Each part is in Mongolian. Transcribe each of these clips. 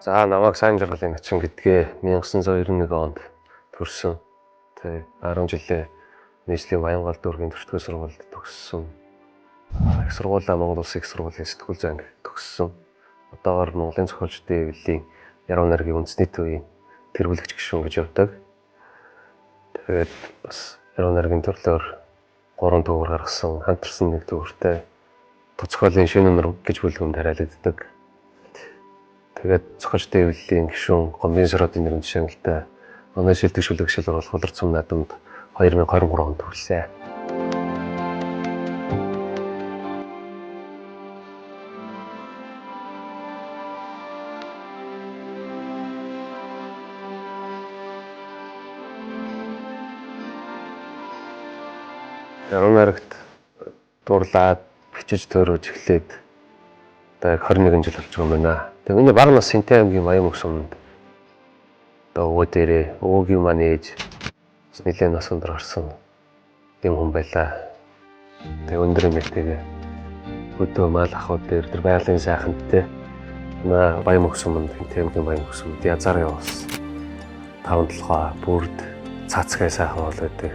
За намайг сайн жаргалын начин гэдгээ 1991 онд төрсөн. Тэг 10 жилээ нийслэлийн Баянгол дүүргийн төртгөө сургуульд төгссөн. Их сургуулаа Монгол Улсын их сургуулийн сэтгүүл зүйн ангид төгссөн. Одоогоор Монголын зохиолчдын хэвлэлийн Яруу найргийн үндэсний төвийн тэргүүлэгч гишүүн гэж явдаг. Тэгээд бас яруу найргийн төрлөөр 3 төгөр гаргасан, хамтарсан нэг төгөртэй зохиолын шинэ өнөр гэж бүлгэмд хариалагддаг. Тэгээд зохиолчдын хэвлэлийн гишүүн Гомбын Сородын нэрийн шагналтай манай шилдэг шүлэг шил оруулах Улар цум наадамд 2023 онд хүрлээ. Яруу найрагт дурлаад бичиж төөрөж эхлээд одоо яг 21 жил болж байгаа юм байна. Тэгээ миний бага нас Синтэй аймгийн Баян мөг суманд одоо өвөө дээрээ өвөөгийн маань ээж бас нэлээд нас өндөр гарсан юм хүн байлаа. Тэгээ өндөр эмэгтэйгээ хөдөө мал ахуй дээр тэр байгалийн сайханд те манай Баян мөг суманд Хинтээ аймгийн Баян мөг суманд язаар явуулсан. Таван толгой бүрд цацгай сайхан уул байдаг.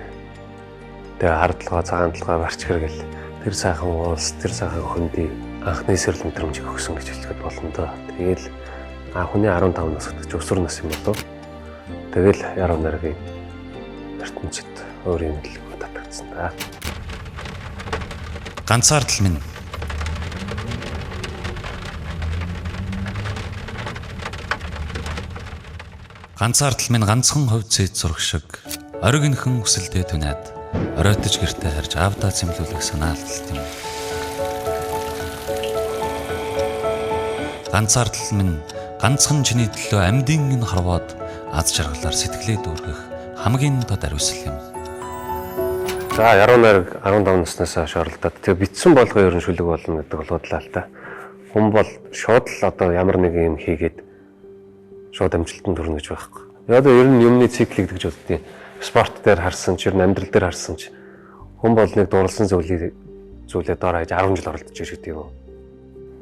Тэгээ хар толгой, цагаан толгой барчгэр гэл тэр сайхан уулс, тэр сайхан хөндий анхны сэрэл мэдрэмжийг өгсөн гэж хэлэхэд болно доо. Тэгээл хүний 15 нас гэдэг чинь өсвөр нас юм болов. Тэгээл яруу найргийн ертөнцид өөрийн мэдлэг татагдсан да. Ганцаардал минь. Ганцаардал минь ганцхан хувь цэд зураг шиг ориг энхэн хүсэлдээ түнээд оройтож гэртээ харж аавдаа зэмлүүлэх санаалдалт юм. Ганцаардал минь ганцхан чиний төлөө амьдын энэ хорвоод аз жаргалаар сэтгэлээ дүүргэх хамгийн тод ариусгал юм. За яруу найраг 15 наснаас хойш оролдоод тэгээ битсэн болгоо ер нь шүлэг болно гэдэг бол худлаа л та. Хүн бол шууд л одоо ямар нэг юм хийгээд шууд амжилтанд хүрнэ гэж байхгүй. Одоо ер нь юмны цикл гэдэг гэж боддیں۔ Спорт дээр харсан ч ер нь амьдрал дээр харсан ч хүн бол нэг дурлсан зүйлээ дор хаяж 10 жил оролдож байгаа гэдэг юм уу.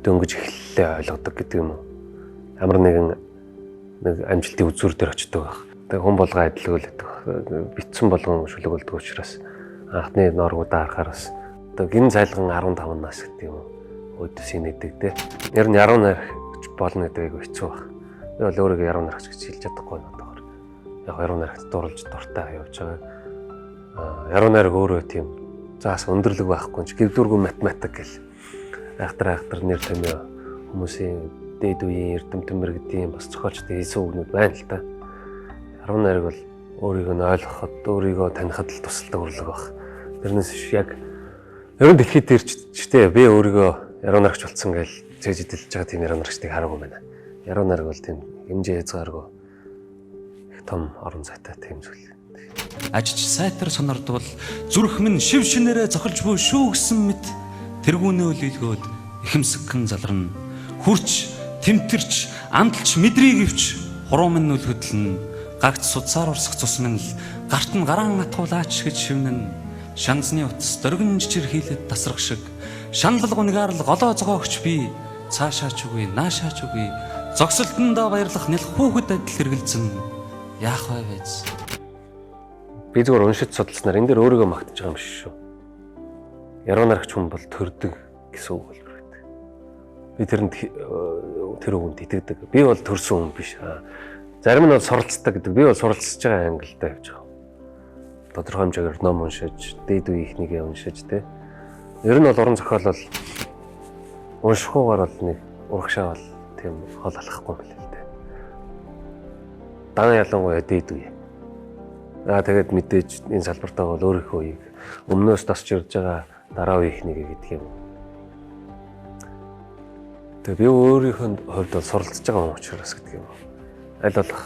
Дөнгөж эхлэлээ ойлгодог гэдэг юм уу. Ямар нэгэн нэг амжилтын үзүүр дээр очдог байх. Тэгээ хүн болгоо адилгүй л гэдэг. Битсэн болгон шүлэг болдог учраас анхны норгуудаа харахаар бас одоо гин цайлган 15 нас гэдэг юм уу. Өөдөөс инээдэг те. Ер нь яруу найрагч болно гэдэг айгүй хэцүү байх. Би бол өөрийгөө яруу найрагч гэж хэлж чадахгүй байна одоогор. Яг яруу найрагт дурлж дуртай явж байгаа. Яруу найраг өөрөө тийм заас өндөрлөг байхгүй ч гэвдүргүй математик гэл. Айхтар нэр томьёо хүмүүсийн дээд үеийн эрдэмтэн мэргэдийн бас зохиолчдын хийсэн үгнүүд байна л та. Яруу найраг бол өөрийгөө нь ойлгоход, өөрийгөө танихад л тусалдаг урлаг баг. Тэрнээс биш яг ер нь дэлхийд дээр ч тэ би өөрийгөө яруу найрагч болсон гэж цээж идэлж байгаа тийм яруу найрагчдыг хараагүй байна. Яруу найраг бол тийм хэмжээ хязгааргүй их том орон зайтай тийм зүйл. Ажиж сайтар сонордвол зүрх минь шив шинээрээ зохилж буй шүү гэсэн мэт тэргүүнээ өлөөлгөөд ихэмсэгхэн заларна. Хүрч, тэмтэрч, амталч мэдрий гэвч хуруу минь нүл хөдлөн гагц судсаар урсах цус минь л гарт нь гараан атгуулаач гэж шивнэн. Шанзны утас дөргөн жижир хийлэд тасрах шиг шаналл гунигаар л голоо зогоогч би цаашаа ч үгүй наашаа ч үгүй зогсолтондоо баярлах нэл хүүхэд адил хэргэлзэн яах вэ вэ? Би зүгээр уншиж судалснаар энэ дээр өөрийгөө магтаж байгаа юм биш шүү. Яруу найрагч хүн бол төрдөг гэсэн үг бол байдаг. Би тэрэнд тэр үгэнд итгэдэг. Би бол төрсөн хүн биш. Зарим нь бол суралцдаг гэдэг. Би бол суралцж байгаа ангилалтай явж байгаа. Тодорхой хэмжээгээр ном уншиж, дээд үеийнхнийгээ уншиж тэ. Ер нь бол уран зохиол бол уншихгүйгээр бол нэг урагшаа бол тийм хол алхахгүй юм байна л дээ. Дан ялангуяа дээд үе. Тэгээд мэдээж энэ салбартаа бол өөрийнхөө үеийг өмнөөс тасч ирж байгаа дараа үеийнхнийгээ гэдэг юм. Тэгээ би өөрийнхөө хувьд бол суралцж байгаа хүн учраас гэдэг юм. Аль болох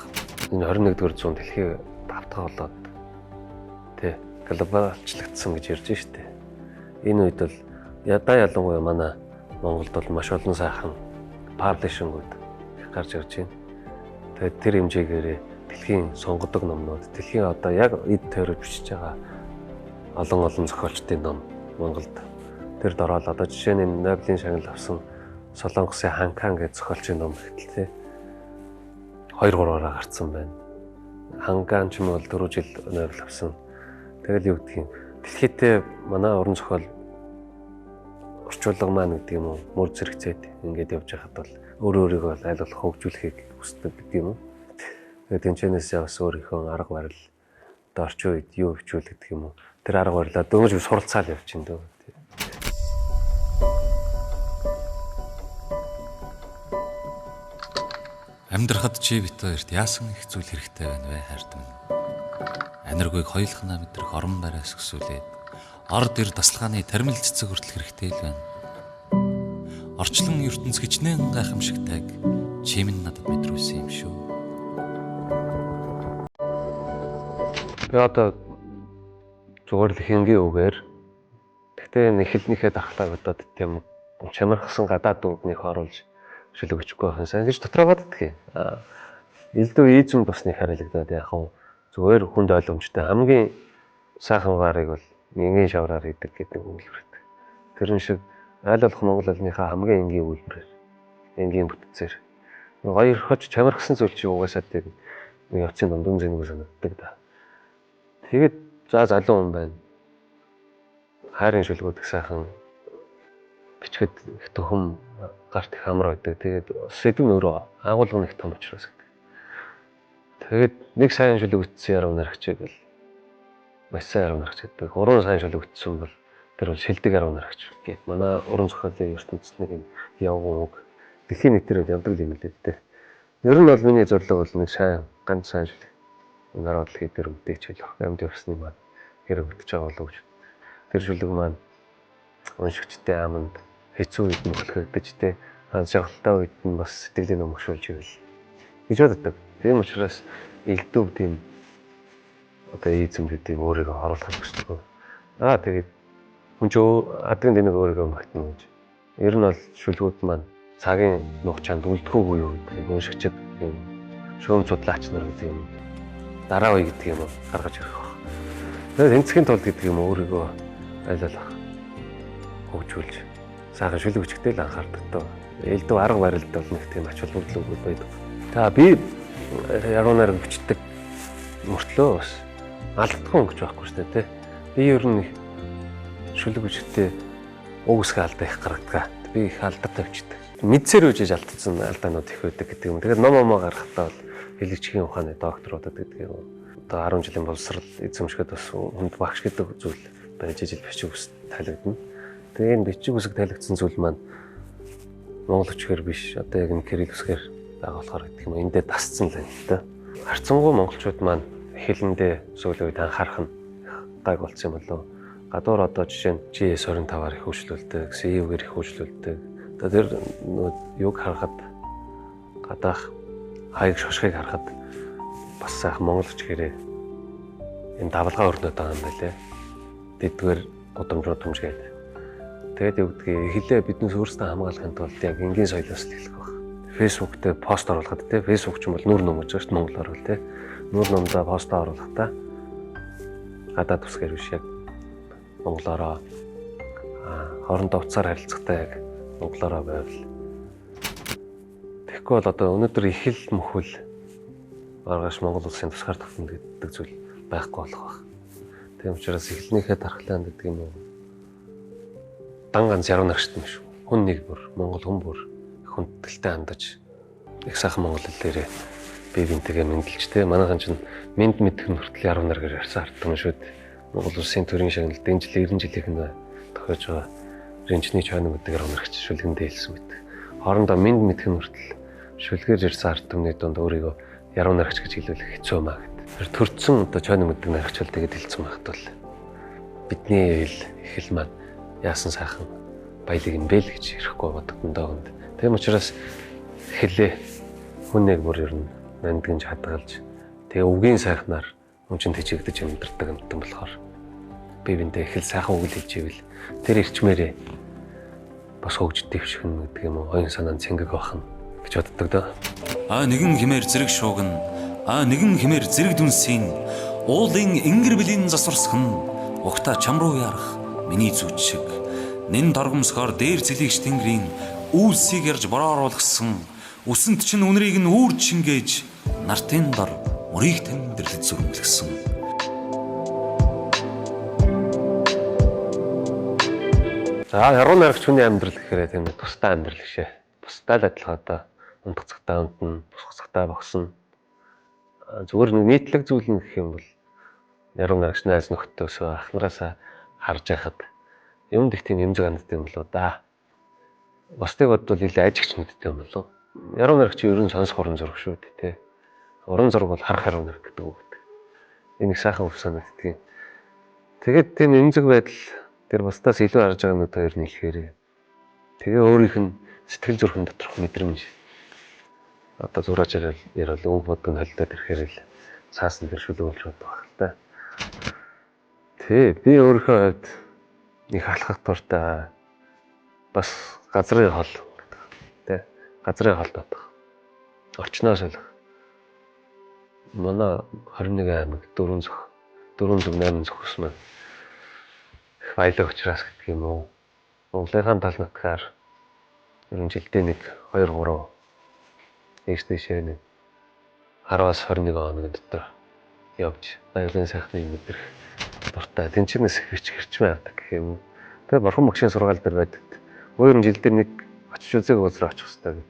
энэ 21-р зуунд дэлхийг давтгаа болоод тэ глобалчлагдсан гэж ярьж штэ. Энэ үед бол ядаа ялангуяа манай Монголд бол маш олон сайхан паблишингүүд их гарч ирж байна. Тэгээд тэр хэмжээгээрээ дэлхийн сонгодог номнууд, дэлхийн одоо яг эд тойрог бичиж байгаа олон зохиолчдын ном Монголд тэр дороод одоо жишээ нь Нобелийн шагнал авсан Солонгосын Ханкан гэж зохиолчийн ном гэтэл тэ. 2 3-аараа гарцсан байна. Хангаан ч юм бол 4 жил Нобель авсан. Тэгэл юу гэдгийг дэлхийдээ манай уран зохиол орчуулга маань гэдэг юм уу мөр зэрэгцээд ингээд явж байхад бол өөрөө өөрийгөө аль болох хөгжүүлэхийг хүсдэг гэдэг юм уу. Тэгээд тэнцэнээсээ бас өөрийнхөө арга барил одоо орчин үед юу хөвчүүл гэдэг юм уу. Тэр арга барилаа дөнгөж суралцаал явчихин дөө. Амьдрахад чи бит хоёрт яасан их зүйл хэрэгтэй байна вэ хайрт минь. Аниргүйг хоёулахнаа мэдрэх орон байраас өсвөлээд ор дэр тасалгааны тармил цэцэг хүртэл хэрэгтэй л байна. Орчлон ертөнц хичнээн гайхамшигтайг чи минь надад мэдрүүлсэн юм шүү. Би одоо зүгээр л хингийн үгээр гэхдээ нэг хэлнийхээ дархлааг одоо тийм чамархсан гадаад үгнийг оруулж шүлэг өчөхгүй байх юм сайн гэж дотроо боддөг. Аа элдв ийзэм тусны харилагдаад яг хав зүгээр хүнд ойлгомжтой хамгийн сайхан варыг бол энгийн шавраар хийдэг гэдэг өгүүлбэрт. Тэрэн шиг аль болох монгол хэлнийхээ хамгийн энгийн өгүүлбэрээр энгийн бүтцээр гоё эрхөж чамархсан зүйл чи угаасаа тийм нэг явцын дундун зэнгүй санагддаг да. Тэгээд за залуу хүн байна. Хайрын шүлгүүд их сайхан бичгэд их төхөм гарт их амар байдаг. Тэгээд сэдв нь өөрөө агуулга нь их том учраас гэдэг. Тэгээд нэг сайн шүлэг үтсэн яруу нарагч гэл маш сайн яруу нарагч гэдэг. Гурван сайн шүлэг үтсэн бол тэр бол шилдэг яруу нарагч гэд. Манай уран зохиолын ертөнцид нэг юм явган үг дэлхийн нийтээр явдаг юм лээ дээ. Ер нь бол миний зорилго бол нэг сайн ганц сайн шүлэг нараа дэлхий дээр мэдээч хэлэх. Амьд явсны маань хэрэг хөтөж байгаа болов уу гэж. Тэр шүлэг маань уншигчтай аманд хэцүү үед нь хүлхэгдэж тэ шагалтай үед нь бас сэтгэлийг өмгшүүлж ивэл гэж боддог. Тийм учраас элдв тийм одоо ийзэм гэдэг өөрийгөө оруулах хүсдэг. Аа тэгээд хүн ч адгийн дэнэг өөрийгөө магтана гэж. Ер нь бол шүлгүүд маань цагийн нуух чанд үлдэхүүгүй юу гэдгийг уншигчид юм шүүм судлаач нар гэдэг юм дараа үе гэдэг юм гаргаж ирэх баг. Тэгээд тэнцхийн тулд гэдэг юм өөрийгөө аль болох хөгжүүлж сайхан шүлэг өчгтэй л анхаардаг доо. Элдв арга барилд бол нэг тийм ач холбогдол өгöd байдаг. За би яруу найраг бичдэг мөртлөө бас алдахгүй өнгөч байхгүй шүү дээ, тэ. Би ер нь шүлэг бичгтээ уг үсгээ алдаа их гаргадаг. Би их алдаатай бичдэг. Мэдсээр үжиж алдсан алдаанууд их байдаг гэдэг юм. Тэгээд ном омоо гаргахтаа бол хэлэгчгийн ухааны докторуудад гэдэг юм. Одоо 10 жилийн боловсрал эзэмшгээд бас хүнд багш гэдэг зүйл байж ижил бичиг үс таалагдана. Тэгээ энэ бичиг үсэг таалагдсан зүйл маань монгол өчгөр биш одоо яг энэ кирилл үсгээр байгаа болохоор гэдэг юм. Эндээ дасцсан л байна л да. Харцангуй монголчууд маань хэлэндээ сүүлийн үед анхаарах нь гайг болсон юм болов. Гадуур одоо жишээ нь GS25-аар их хөгжлүүлдэг, CU-гээр их хөгжлүүлдэг. Одоо тэр юг харахад гадаах хаяг шошгыг харахад бас сайхан монгол өчгөрээ энэ давлгаа өрнөд байгаа юм байлээ. Тэдгээр гудамж гудамж гэдэг. Тэгээд юу гэдгийг хэлээ биднээс өөрсдөө хамгаалахын тулд яг энгийн соёлоос л эхлэх байх. Facebook дээр пост оруулахад те Facebook ч юм бол нүүр ном гэж байгаа шүү дээ монголоор бол те. Нүүр номдоо пост оруулахдаа гадаад үсгээр биш яг монголоороо хоорондоо утсаар харилцахдаа яг монголоороо байвал тэгэхгүй бол одоо өнөөдөр их хэл мөхөл маргааш Монгол улсын тусгаар тогтно гэдэг зүйл байхгүй болох байх. Тийм учраас эхлэнийхээ дархлаанд гэдэг юм уу дан ганц яруу нарагчт юм шүү. Хүн нэг бүр Монгол хүн бүр хүндэтгэлтэй хандаж их сайхан монгол хэл дээрээ бие биентэйгээ мэндэлж те манайхан чинь мэд мэдэх нь хүртэл яруу наргаар ярьсан ардсан шүү дээ. Монгол улсын төрийн шагналд энэ жил 90 жилийнх нь тохиож байгаа Ринчний чойно гэдэг яруу нарагч шүлгэндээ хэлсэн мэт. Хоорондоо мэд мэдэх нь хүртэл шүлгээр ярьсан ард түмний дунд өөрийгөө яруу нарагч гэж хэлүүлэх хэцүү юм аа гэд. Тэр төрцөн одоо чойно гэдэг нарагч бол тэгээд хэлсэн байхад бол бидний хэл хэл маань яасан сайхан баялаг юм бэ л гэж ирэхгүй бодогдсон доо хүнд. Тийм учраас хэлээ хүннийг бүр ер нь нандинж хадгалж тэгээ үгийн сайхнаар хүн чинь тэжээгдэж амьдардаг юмтан болохоор би биндээ их л сайхан үг л хэлж ивэл тэр эрчмээрээ бас хөгжиж дэвшгэн гэдэг юм уу оюун санаанд цэнгэг бахна гэж боддог доо. А нэгэн химээр зэрэг шуугна. А нэгэн химээр зэрэг дүнсийн уулын ингэр блийн засварсах нь угтаа чам руу ярах миний зүйч шиг нэн торгомсгоор дээр зэлийгч тэнгэрийн үйлсийг ярьж бороо оруулгасан үсэнд чинь үнрийг нь үүр чингээж нартын дор мөрийг тэмдэрлэж зүрмэлгсэн. За яруу найрагч хүний амьдрал гэхээр тийм тусдаа амьдрал гişэ. Бусдаа л адилхан одоо унтах цагтаа унтна, босох цагтаа богсно. Зүгээр нэг нийтлэг зүйл нь гэх юм бол яруу найрагч найз нөхдөсөө ах нараасаа харж байхад юмд их тийм эмзэг ханддаг юм болоо да. Бусдыг бодвол илүү ажигч мэддэг юм болов. Яруу найрагч ер нь сонсох уран зураг шүү дээ, тэ. Уран зураг бол харах яруу найраг гэдэг үг. Энэ их сайхан үг санагддаг юм. Тэгээд тийм эмзэг байдал тэр бусдаас илүү харж байгаа нүд хоёр нийлэхээр тэгээ өөрийнх нь сэтгэл зүрхэн доторх мэдрэмж одоо зураачаар яриад өнгө бодог нь холдоод ирэхээр л цаасан дээр шүлэг болж байдаг байх л та. Тэ би өөрийнхөө хувьд нэг алхах дуртай бас газрын хол гэдэг. Тэ газрын хол дотох. Орчноо солих. Манай 21 аймаг 4 зүг 4 зүг 8 зүгс маань их баялаг учраас гэдэг юм уу. Монголынхаа тал нутгаар ер нь жилдээ нэг 2 3 ийш тийшээ нэг 10-аас 21 хоногийн дотор явж баялын сайхныг мэдрэх дуртай. Тэнчнээс их хэрчмээ авдаг гэх юм уу. Тэгээ бурхан багшийн сургаал дээр байдаг. Өөр нь жил дээр нэг очиж үзег газар очих хэрэгтэй гэх.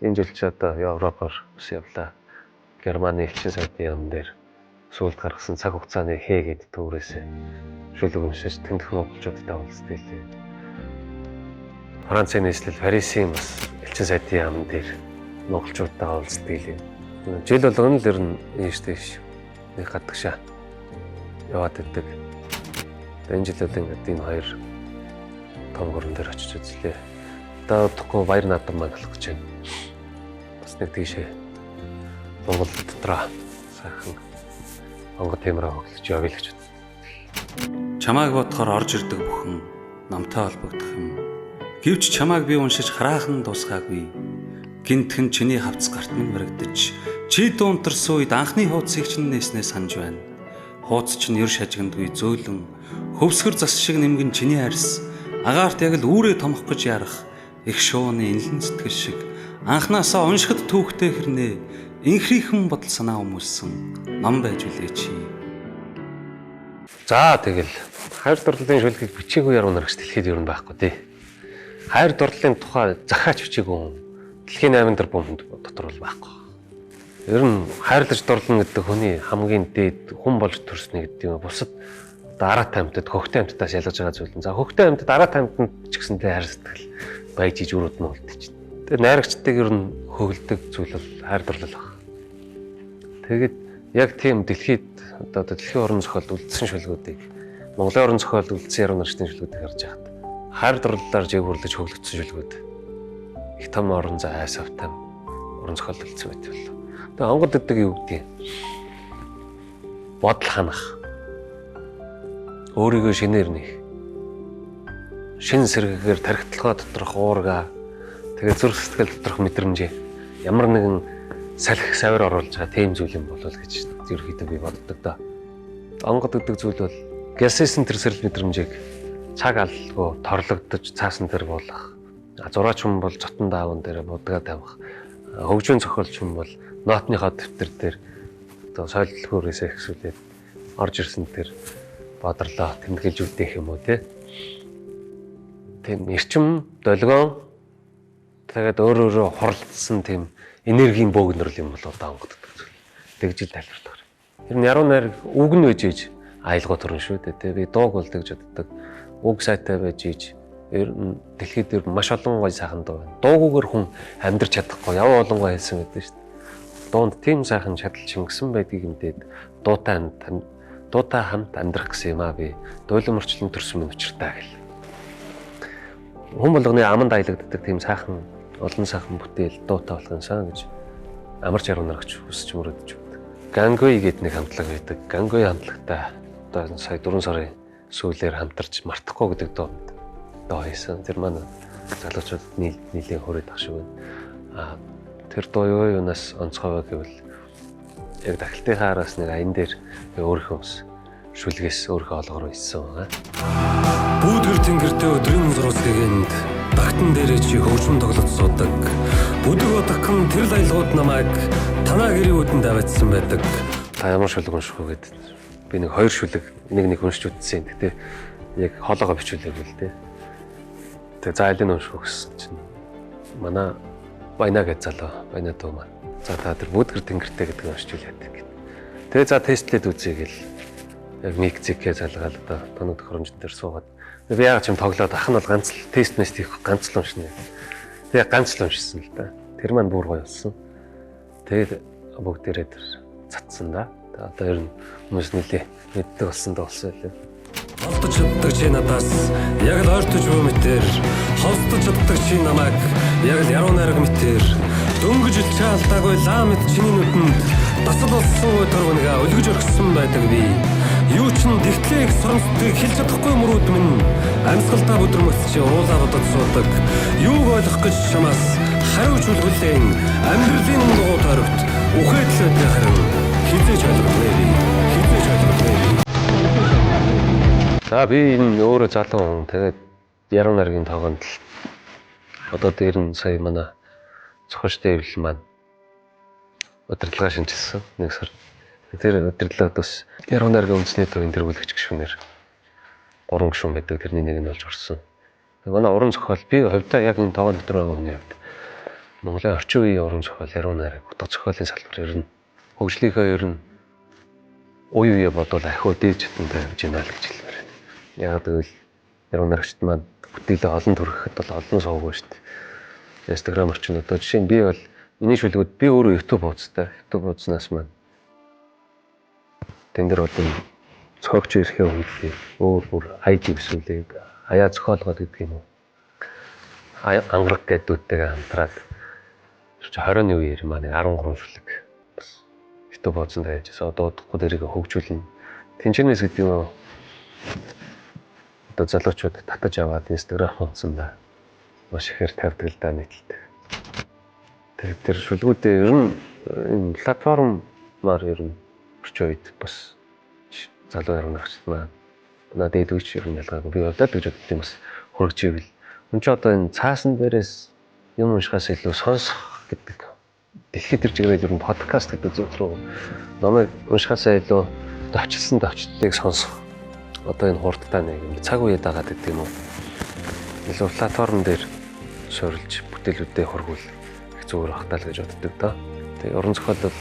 Энэ жил чи одоо Европоор бас явлаа. Германы элчин сайдын яам дээр сүүлд гаргасан цаг хугацааны хээ гэдэг төврөөс шүлэг уншиж тэндх монголчуудтай уулздаг лээ. Францын нийслэл Парисын бас элчин сайдын яам дээр монголчуудтай уулздаг лээ. Жил болгоно л ер нь ийш тийш нэг гадагшаа яваад идэг. Энэ жил бол ингээд энэ хоёр том гурван дээр очиж үзлээ. Одоо удахгүй баяр наадам маань болох гэж байна. Бас нэг тийшээ Монгол дотроо сайхан онгод темраа хөглөж явъя л гэж бодсон. Чамааг бодохоор орж ирдэг бүхэн намтай холбогдох юм. Гэвч чамааг би уншиж хараахан дуусгаагүй. Гинтхэн чиний хавц гарт минь баригдаж, чи дуунтарсан үед анхны хуудсыг чинь нээснээ санаж байна. Хууц чинь ер шажигндгүй зөөлөн, хөвсгөр зас шиг нэмгэн чиний арьс, агаарт яг л үүрээ томох гэж ярах, их шууны энэлэн сэтгэл шиг анхнаасаа уншихад түүхтэй хэрнээ инхрийнхэн бодол санаа өмүүлсэн ном байж үлээ чи. За тэгэл хайр дурлалын шүлгийг бичээгүй яруу найрагч дэлхийд ер нь байхгүй тий. Хайр дурлалын тухай захиач бичээгүй хүн дэлхийн 8 тэрбум хүнд дотор бол байхгүй. Ер нь хайрлаж дурлана гэдэг хүний хамгийн дээд хүн болж төрснө гэдэг юм. Бусад одоо араатай амьтад, хөхтэй амьтдаас ялгаж байгаа зүйл нь. За хөхтэй амьтад араатай амьтанд ч гэсэнтэй хайр сэтгэл баяж иж үр удам үлдэж чинь. Тэгээ найрагчдыг ер нь хөглөдөг зүйл бол хайр дурлал баг. Тэгээд яг тийм дэлхийд одоо дэлхийн уран зохиолд үлдсэн шүлгүүдийг Монголын уран зохиолд үлдсэн яруу найрагчдын шүлгүүдийг харж байхад хайр дурлалаар жигүүрлэж хөглөгдсөн шүлгүүд их том орон зай айсавтай уран зохиолд үлдсэн байт боллоо. Тэгээ онгод гэдэг юу гэдгийг бодол ханах, өөрийгөө шинээр нэх, шин сэргэгээр тархиталгаа доторх уурга, тэгээ зүрх сэтгэл доторх мэдрэмжээ ямар нэгэн салхи савар оруулж байгаа тийм зүйл юм болов гэж ерөөхдөө би боддог доо. Онгод гэдэг зүйл бол гяссэн тэр сэрэл мэдрэмжийг цаг алгүй торлогдож цаасан дээр буулгах. Зураач хүн бол зотон даавн дээр будгаа тавих. Хөгжүүн зохиолч хүн бол нотныхоо дэвтэр дээр одоо соёлтлогоорээс ихсүүлээд орж ирсэн тэр бодрлоо тэмдэглэж үлдээх юм уу те. Тийм эрчим, долгион тэгээд өөр өөрөө хуралдсан тийм энергийн бөөгнөрл юм болоо да онгод гэдэг зүйл. Тэгж ил тайлбарлах. Тэр нь яруу найраг үг нь байж иж аялгау төрөн шүү дээ. Тэ би дууг бол тэгж боддог. Үг сайтай байж иж ер нь дэлхийд ер нь маш олон гоё сайхан дуу байна. Дуугүйгээр хүн амьдрч чадахгүй яваа олон гоё хэлсэн гэдэг шүү дээ. Дуунд тийм сайхан чадал чингсэн байдгийг мэдээд дуутай хамт амьдрах гэсэн юм аа би. Дуйлан мөрчлөн төрсөн минь учиртай гэл. Хүн болгоны аманд аялагддаг тийм сайхан олон сайхан бүтээл дуутай болох юмсан гэж амарч яруу найрагч хүсч мөрөдөж өгдөг. Гангой гэдэг нэг хамтлаг байдаг. Гангой хамтлагтай одоо сая 4 сарын сүүлээр хамтарч мартахгүй гэдэг дуу хийсэн. Тэр маань залуучуудад нийлээ хүрээд ах шиг байна. Тэр дуу юу юунаас онцгой вэ гэвэл яг дахилтынхаа араас нэг аян дээр би өөрийнхөө бас шүлгээс өөрийнхөө олгоор хийсэн байгаа. Бүүдгэр тэнгэртээ өдрийн зурвас гэгэнд Багтан дээрээ чи хөгжмөн тоглож суудаг. Бүдэг бодгон тэр л аялгууд намайг танаа гэрийн үүдэнд аваадсан байдаг. Та ямар шүлэг унших вэ гэдэг. Би нэг хоёр шүлэг нэг уншиж үзсэн. Гэтэ яг хоолоогоо бичүүлээгүй л дээ. Тэгээ за алийг унших вэ гэсэн чинь манай Баяна гэж залуу, Баяна дүү маань. За та тэр бүдгэр тэнгэртэй гэдэг нь уншиж үлээд гэт. Тэгээ за тестлээд үзье гэл яг мик зикээ залгаал одоо тоног төхөөрөмжөн дээр суугаад би яагаад ч юм тоглоод ах нь бол ганц л тест мэст хийх ганц л уншина. Тэгээ ганц л уншсан л да. Тэр маань бүр гоё болсон. Тэгээд бүгдээрээ тэр цацсан да. Одоо ер нь хүмүүс нэлээ мэддэг болсон да болсон лээ. Холдож чаддаг чи надаас яг л ойртож буй мэтэр, холдож чаддаг чи намайг яг л яруу найраг мэтэр, дөнгөж чаалдаагүй лаа мэт чиний нүдэнд дасал болсон үе төрвөнгээ өлгөж орхисон байдаг би. Юу ч н тэгтлээ их соронцдгийг хэлж чадахгүй мөрүүд минь амьсгалдаа бүдэрмэгц чи уруулаа бодож суудаг. Юуг ойлгох гэж чамаас хариуч үлгүүлэн амьдралын дугуй тойрогт үхээд л байдаг харин хизээж ойлгохгүй би. Хизээж ойлгохгүй би. За би энэ өөрөө залуу хүн. Тэгээд яруу найргийн тоогонд л одоо дээр нь сая манай зохиолчтой хэвлэл маань удирдлага шинжилсэн нэг сар. Тэр удирдлагад бас яруу найргийн үндэсний төвийн тэргүүлэгч гишүүнээр 3 гишүүн байдаг. Тэрний нэг нь болж орсон. Манай уран зохиол би хувьдаа яг энэ тоогон дотор байгаа хүний хувьд Монголын орчин үеийн уран зохиол, яруу найраг, утга зохиолын салбар ер нь хөгжлийнхөө ер нь уй үе бодвол ахиу дээд чатантай явж байна л гэж хэлмээр байна. Яг гэвэл яруу найрагчд маань бүтээлээ олон төрөхэд бол олон суугүй шүү дээ. Instagram орчин одоо жишээ нь би бол миний шүлгүүд би өөрөө YouTube хуудастай. YouTube хуудаснаас маань тэн дээр бол энэ зохиогч ирэхээ үед өөр бүр ID төсвөлийг хаяа зохиолгоод гэдэг юм уу. Ангараг гэдүүдтэйгээ хамтраад 21 үеэр маань 13 шүлэг бас YouTube хуудсанд тавьжсэн. Одоо удахгүй дэрийг хөгжүүлнэ. Тэнчэнээс гэдэг юм уу. Одоо залуучууд татаж аваад Instagram хуудсанда маш ихээр тавьдаг л да нийтлэлтэй. Тэгээд тэр шүлгүүдээ ер нь энэ платформаар ер нь орчин үед бас залуу яруу найрагчид маань надад дээд үеч ер нь ялгаагүй. Би хувьдаа л гэж боддог юм бас хөргөж ивэл. Энд чи одоо энэ цаасан дээрээс юм уншихаас илүү сонсох гэдэг дэлхийд тэр чигээр ер нь подкаст гэдэг зүйл рүү номыг уншихаасаа илүү товчлсон товчлолыг сонсох одоо энэ хурдтай нэг юм цаг үеэд дагаад гэдэг юм уу. Илүү платформ дээр суурилж бүтээлүүдээ хургуул их зүгээр бах таа л гэж боддог доо. Тэгээ уран зохиол бол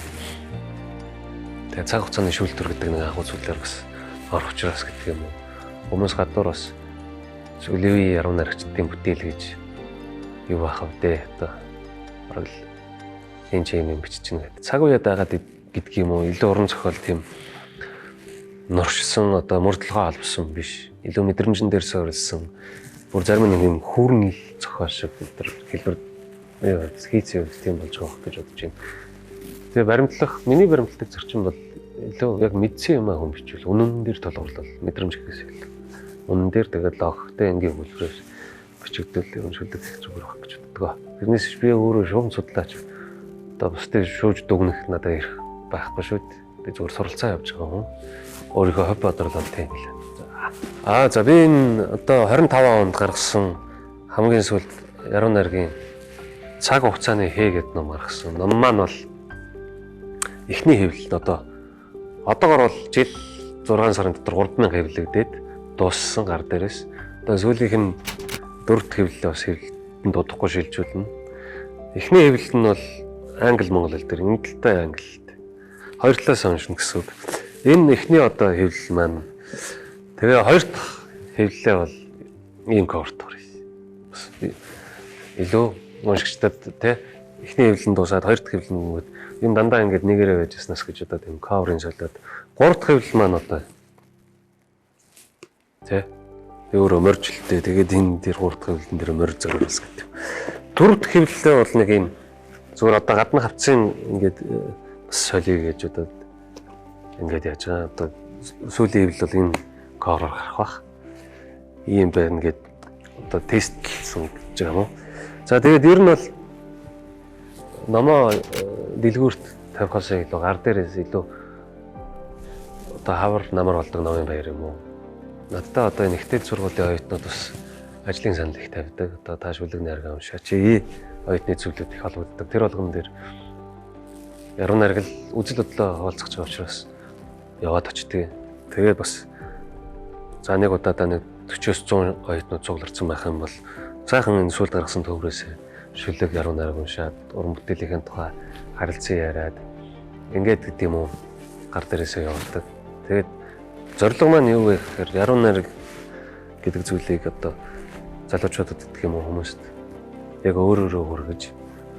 тэгээ цаг хугацааны шүүлтүр гэдэг нэг агуу зүйлээр бас орох учраас гэдэг юм уу. Хүмүүс гадуур бас сүүлийн үеийн яруу найрагчдын бүтээл гэж юу байх вэ? Одоо бараг л энэ ч юм биччихнэ гэдэг. Цаг үеэд дагаад гэдэг юм уу? Илүү уран зохиол тийм нуршсан одоо мөрдлөгөө албасан биш. Илүү мэдрэмжэн дээр суурилсан. Бүр зарим нэг юм хүүрнэл зохиол шиг тэр хэлбэр хийцэн юм тийм болж байгаа гэж бодож байна. Тэгээ баримтлах, миний баримтлагдаг зарчим бол илүү яг мэдсэн юм аа хүн бичвэл үнэн дээр толгуурлал мэдрэмж гэхээс илүү. Үнэн дээр тэгээд логиктой энгийн хөлбөрөөр бичигдвэл ер нь шүлэг их зүгээр байх гэж боддог. Тэрнээс би өөрөө шуум судлаач одоо бусдыг шүүж дүгнэх надад эрх байхгүй шүү дээ. Би зүгээр суралцаа явж байгаа хүн. Өөрийнхөө хувь бодрлол тийм л. За би энэ одоо 25 онд гаргасан хамгийн сүүлд яруу найргийн цаг хугацааны хээ гэдэг ном гаргасан. Ном маань бол эхний хэвлэл одоогор бол жил 6 сарын дотор 3000 хэвлэгдээд дууссан гар дээрээс. Одоо сүүлийнх нь дөрөвт хэвлэлээ бас хэвлэлтэнд удахгүй шилжүүлнэ. Эхний хэвлэл нь бол англи монгол хэл дээр, ингэлтэй англи хэл. Хоёр талаас уншина гэсэн үг. Энэ эхний одоо хэвлэл маань тэгээ хоёр дахь хэвлэлээ бол ийм cover тоор хийсэн. Бас илүү уншигчдад тий эхний хэвлэл нь дуусаад хоёр дахь хэвлэл нь юм дандаа ингээд нэгээрээ байж яснаас гэж одоо тийм cover-ын солиод гурав дахь хэвлэл маань одоо тий өөрөө моржилтэй тэгээд энэ дээр гурав дахь хэвлэлэн дээр морь зориулсан гэдэг. Дөрөв дэх хэвлэлээ бол нэг юм зүгээр одоо гадна хавцын ингээд бас солиё гэж одоо ингээд яаж байгаа одоо сүүлийн хэвлэл бол энэ cover-оор гарах бах. Ийм байна гэд одоо тестлсэн гэж байгаа юм уу. За тэгээд ер нь бол номоо дэлгүүрт тавихаас илүү гар дээрээс илүү одоо хавар намар болдог номын баяр юм уу. Надтай одоо энэ ихтэй сургуулийн оюутнууд бас Ажлын санал их тавьдаг. Одоо та шүлэг найргаа уншаач. Оюутны зүйлүүд их холбогддог. Тэр болгон дээр яруу найраг л үзэл бодлоо хаваалцах байгаа учраас яваад очдөг. Тэгээд бас за нэг удаадаа нэг 40-оос 100 оюутнууд цугларсан байх юм бол сайхан энэ сүүлд гаргасан төврөөс шүлэг яруу найраг уншаад уран бүтээлийн тухай харилцан яриад ингээд гэдэг юм уу гар дээрээсээ явуулдаг. Тэгээд зорилго маань юу вэ гэхээр яруу найраг гэдэг зүйлийг одоо залуучуудад гэдэг юм уу хүмүүст яг өөрөөрөө хүргэж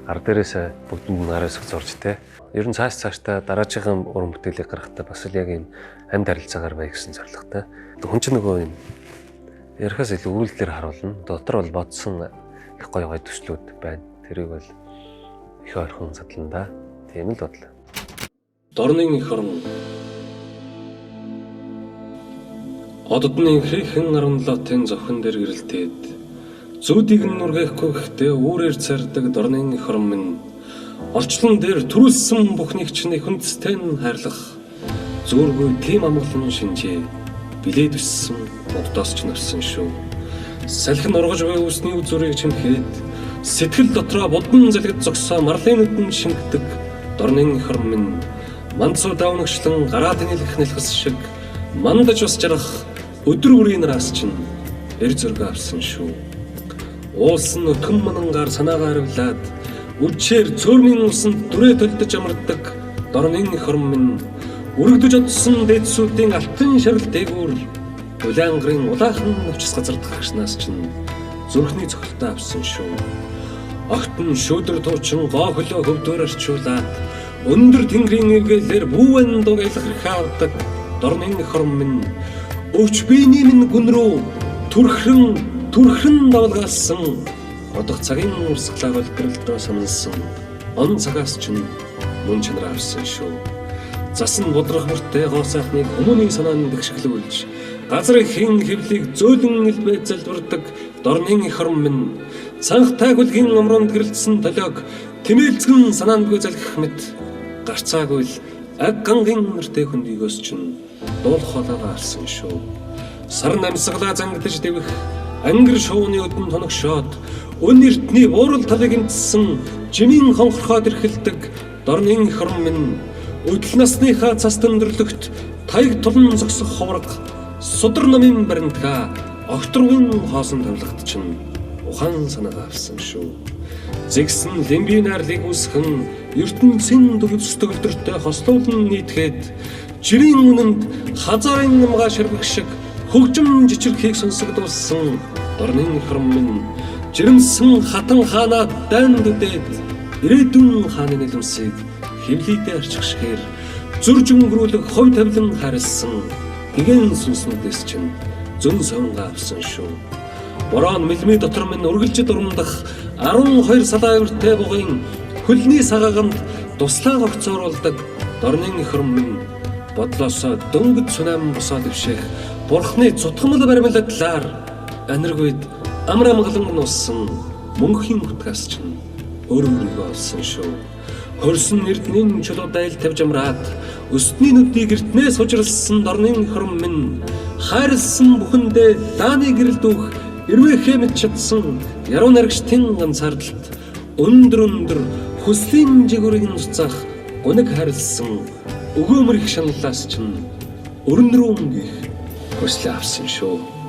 гар дээрээсээ бүгдэнд нь нараас зурж тэ. Ер нь цааш цаашдаа дараагийн уран бүтээлийг гаргахтаа бас л яг ийм амьд харилцаагаар бай гэсэн зорилготой. Хүн чинь нөгөө юм ярихаас илүү үйлдэлээр харуулна. Дотор бол бодсон их гоё гоё төслүүд байна. Тэрийг бол их ойрхон задлана да. Тийм л бодлоо. Дорнын эх орон Оддны хийхэн 17-ын зовхон дээр гэрэлтээд зүүдийг нь нүргээхгүй гэхдээ үүрээр цардаг дорнын эх орон минь орчлон дээр төрүүлсэн бүхнийг чинь хүндстэй нь хайрлах зөөргүй тийм амгалан шинжээ билээд өссөн оддоос ч навсан шүү. Салхин ургаж буй үсний үзүүрийг чимхэд сэтгэл дотроо будан залгид зогсоо марлын нүдэн шингдэг дорнын эх орон минь мандсуу давнагчлан гараа тэнэлэх нэлхэс шиг мандаж бас жарах өдөр бүрийн нараас чинь эр зөргөө авсан шүү. Уулс нь өтгөн манангаар санаагаа хариулаад үдшээр цөөрмийн усанд дүрээ төлдөж амардаг дорнын эх орон минь өргөдөж одсон дээдсүүдийн алтан шарал дээгүүр улаангарын улаахан навчис газарт гаргашнаас чинь зүрхний цохилтоо авсан шүү. Огт нь шүүдэр туучин гоо хөлөө хөвдөөр арчуулаад өндөр тэнгэрийн эвгэлээр бүүвэн дуг ялхархаа авдаг дорнын эх орон минь өвч биений минь гүн рүү түрхрэн түрхрэн давлгаалсан одох цагийн урсгалаа голдролдоо саналсан он цагаас чинь мөн чанар авсан шүү. Засан бодрох мөртөө гоо сайхныг хүмүүний санаанд дэвшгэлүүлж газар ихийн хэвлийг зөөлөн элбэ залбирдаг дорнын эх орон минь цанхтай хүлгийн амруунд гэрэлтсэн толиог тэмээлцгэн санаандгүй залхих мэт гарцаагүй л аг гангийн нэртэй хөндийгөөс чинь дуулах хоолойгоо алсан шүү. Сарн амьсгалаа зангидаж дэвэх ангир шууны өдөн тоногшоод өн эртний буурал талыг эмтсэн жимийн хонхорхоод эрхэлдэг дорнын эх орон минь өдөл насныхаа цас өндөрлөгт таяг тулан зогсох ховрог судар намын баримтгаа огторгын хоосон тавлагт чинь ухаан санаагаа авсан шүү. Зэгсэн лимбийн найрлыг үүсгэн ертөнцийн төгс төгөлдртэй хослуулан нийтгэхэд жирийн үнэнд хазаарын намгаа ширбэх шиг хөгжим жичирхийг сонсогдуулсан дорнын эх орон минь жирэмсэн хатан хаанаа дайн дүдээд ирээдүйн хааны нэлэмсийг хэвлийдээ арчих шигээр зөрж өнгөрүүлэх хов тавилан хайрлсан гигэн сүнснүүдээс чинь зөн совингаа авсан шүү. Бороо мэлмий дотор минь үргэлжид урамдах 12 салаа эвэртэй бугын хөлний сагааганд туслаа гогцооруулдаг дорнын эх орон минь бодлоосоо дөнгөж цунам босоо дэвших бурхны цутгамал баримлагдлаар аниргүйд амар амгалан нуссан мөнхийн утгаас чинь өөр өөрийгөө олсон шүү. Хөрсөн эрдэнийн чулуу дайл тавьж амраад өсний нүдийг эртнээс хужирлсан дорнын эх орон минь хайрлсан бүхэндээ лааны гэрэл дүүх эрвээхээ мэд чадсан яруу найрагчдын ганцаардалт өндөр өндөр хүслийн жигүүрийг нь уцаах гуниг хайрлсан өгөөмөр их шаналлаас чинь өрн рүү гих хүслээ авсан шүү.